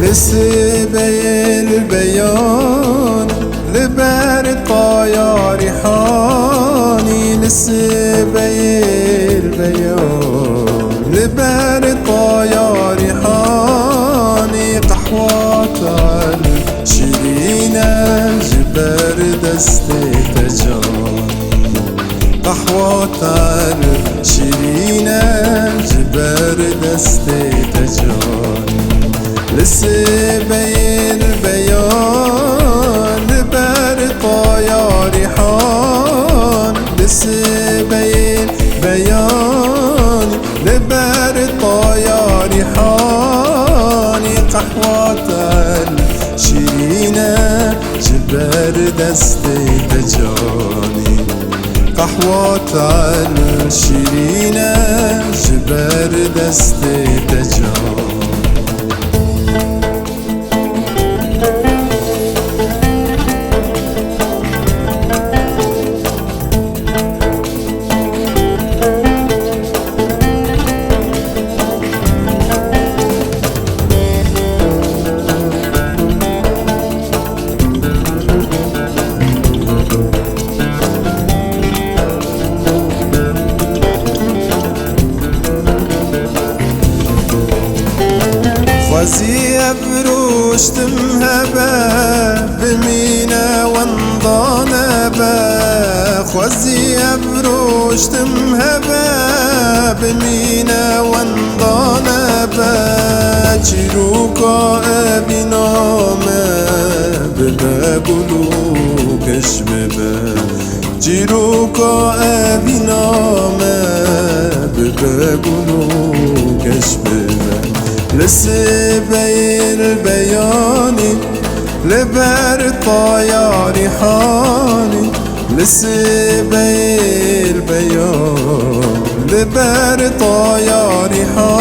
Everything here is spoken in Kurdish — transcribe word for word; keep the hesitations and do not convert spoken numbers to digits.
Li sibeyê li beyan, li ber taya rîhanî, li sibeyê li beyan, li ber taya rîhanî, qehwa te şirîn e ji ber destê te can. Qehwa te şirîn e ji ber destê te can. Li sibeyê li beyan, li ber taya rîhan, li sibeyê beyan, li ber taya rîhanî, qehwa te şirîn e ji ber destê te canî. Qehwa te şirîn e ji ber destê te can. Xwezî ev rûştim hebe, bimîne wenda nebe. Xwezî ev rûştim hebe, bimîne wenda nebe. Çîroka evîna me bibe gul û geş bibe. Çîroka evîna me bibe gul û geş bibe. Li sibeyê li beyanî, li ber taya rîhanî, li sibeyê li beyan, li ber taya rîhanî.